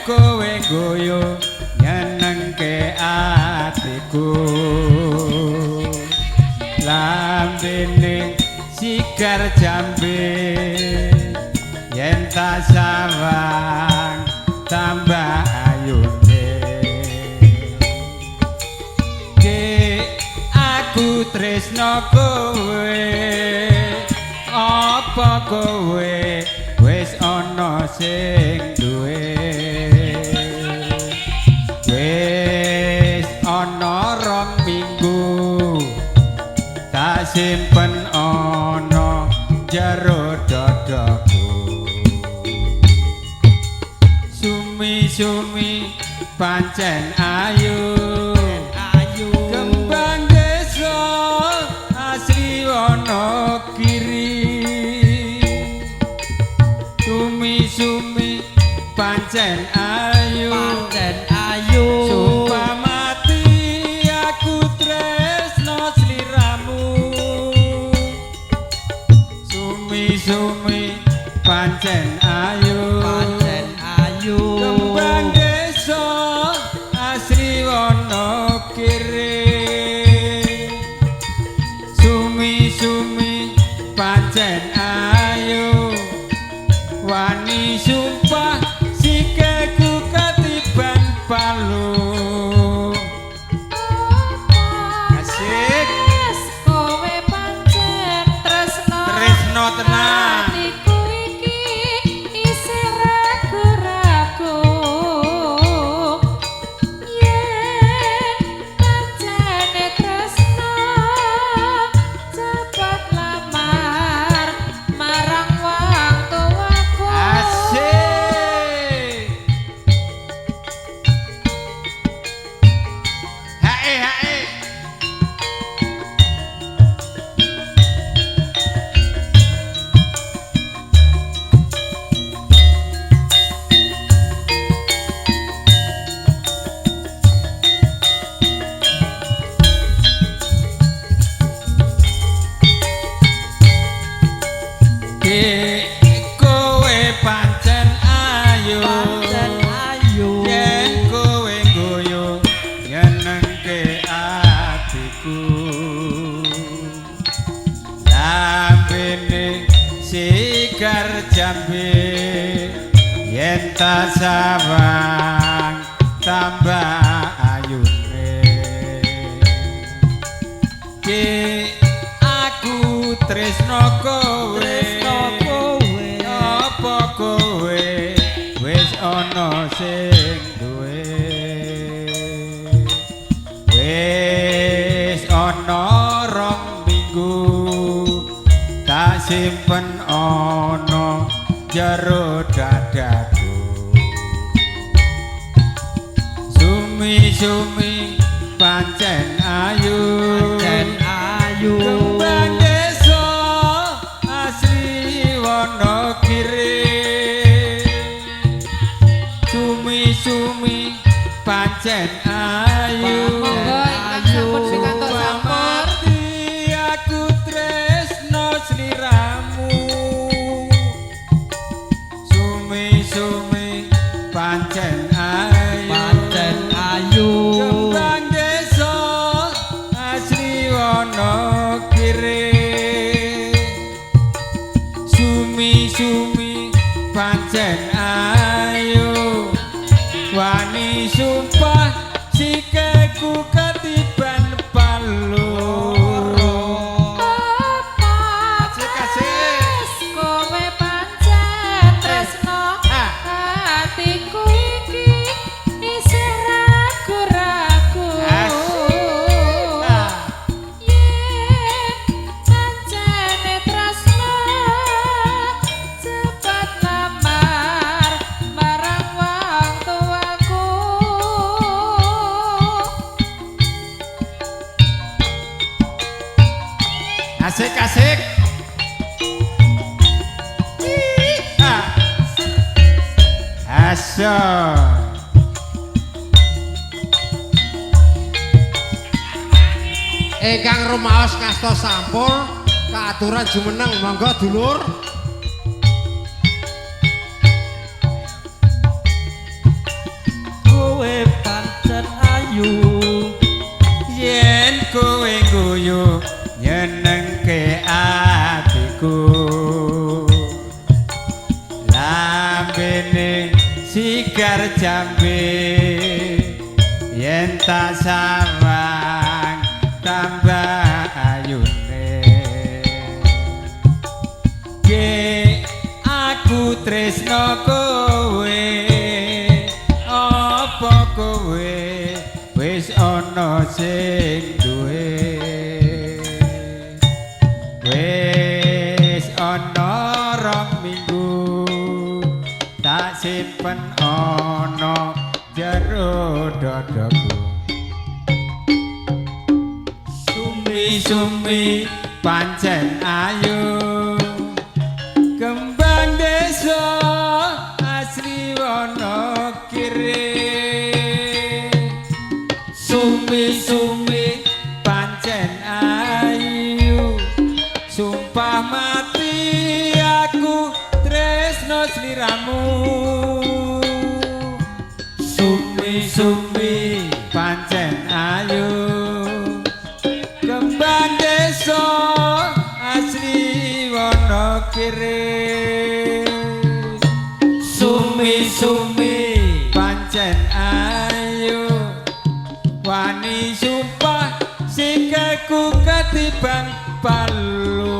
Kowe guyu nyenengke atiku, lambene sigar jambe yen tak sawang tambah ayune. Ki aku tresno kowe, apa kowe wis ana sing duwe? Wis ana 2 minggu tak simpen ana jero dadaku. Sumi-sumi pancen ayu, Ayu. Kembang desa asli Wonogiri. Sumi-sumi pancen ayu, Pancen ayu. Sumpah mati aku tresno sliramu. Sumi-sumi pancen ayu, Pancen ayu. Kembang desa asli Wonogiri. Sumi-sumi pancen ayu, wani sumpah sikeku ketiban palu. Asik. Kowe pancen tresno. Tresno tenan. Atiku iki isih ragu-ragu. Yen pancene tresno cepet lamar marang wong tuaku. Asik. Hae hae. Ki kowe pancen ayu. Pancen ayu. Yen kowe guyu nyenengke atiku, lambene sigar jambe yen tak sawang tambah ayune. Ki aku tresno kowe, Tresno kowe. Apa kowe wis ana sing duwe? Wis ana 2 minggu tak simpen ana jero dadaku. Sumi-sumi pancen ayu, Pancen ayu. Kembang desa asli Wonogiri. Sumi-sumi pancen ayu. Monggo ingkang sampun pikantuk sampur. Mati aku tresno sliramu. Sumi-sumi pancen ayu. Pancen ayu. Kembang desa asli Wonogiri. Sumi-sumi pancen ayu, wani sumpah sikeku ketiban palu. Apa Asik, asik. kowe pancen tresno? Ah. Atiku iki isih ragu-ragu. Asik. Ah. Yen pancene tresno cepet lamar marang wong tuaku. Asik asik. Ah. Asyik. Ingkang rumaos ngasta sampur kaaturan jumeneng, monggo dulur. Sigar jambe yen tak sawang tambah ayune. Ge aku tresno kowe, apa kowe wis ana sing duwe? Wis ana 2 minggu tak simpen ana jero dadaku. Sumi-sumi pancen ayu, kembang desa asli Wonogiri. Sumi-sumi pancen ayu, sumpah mati aku tresno sliramu. Sumi-sumi pancen ayu, kembang desa asli Wonogiri. Sumi-sumi pancen ayu, wani sumpah sikilku ketibang palu.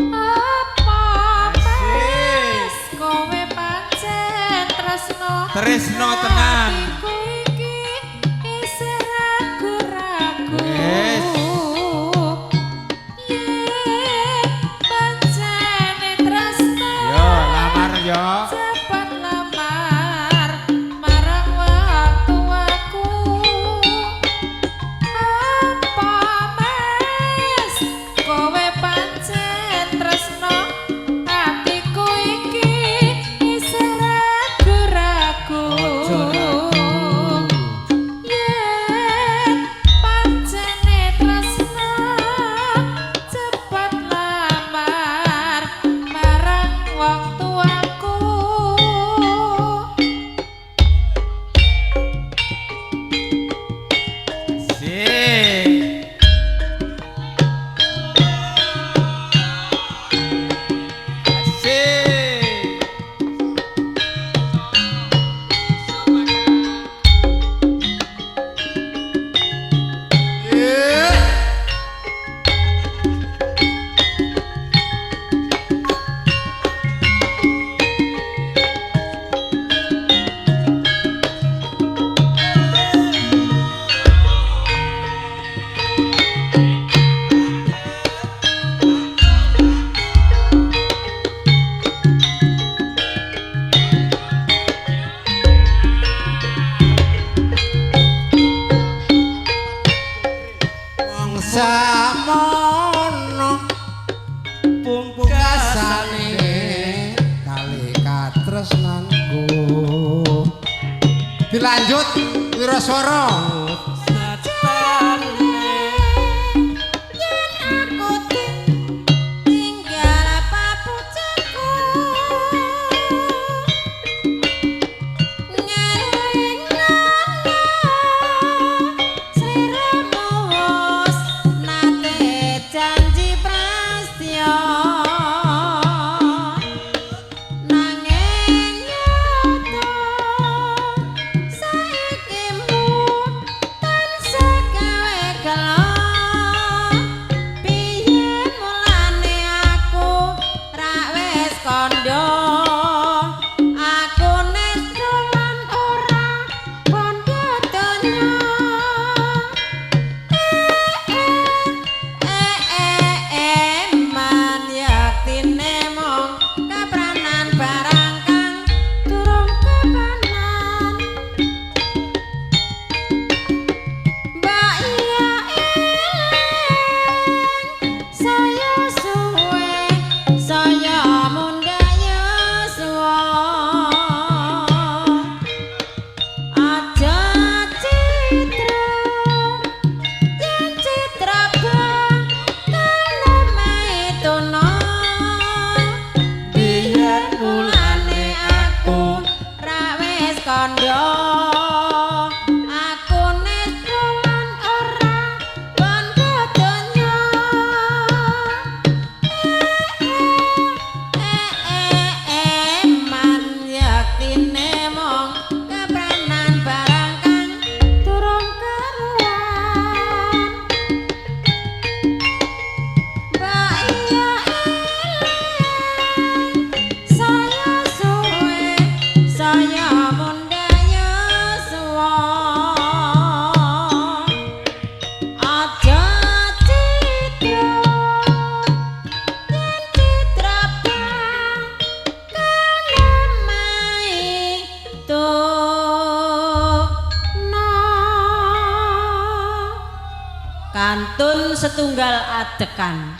Apa Asik. Mas kowe pancen tresno? Tresno tenan. Atiku iki isih ragu-ragu. Wis. Yen pancene tresno, Yo lamar yo. cepet lamar marang wong tuaku. Apa Mas kowe pancen tresno? Atiku iki isih ragu-ragu. Aja ragu. Yen pancene tresno, cepet lamar marang wong tuaku. Asik. Asik. Eh. Wong samono Pungkasane pungkasane kali katresnanku. Dilanjut Wiraswara. Satane Yen aku tinggal papujaku, ngelingono sliramu wis nate janji prastya, nanging nyata saiki mung tansah gawe gelo. Biyen mulane aku ra wis kandha, aku nesu lan ora bondo donya. Eh eh eh man yaktine mung kapranan barang kang durung kapanan. Mbak iya eling saya suwe saya mundhak yuswa. Aja citra yen citra bakal lemah. Biyen mulane aku ra wis kandha, aku nesu lan ora bondo donya. Eh eh eh man yaktine Pantun setunggal adekan.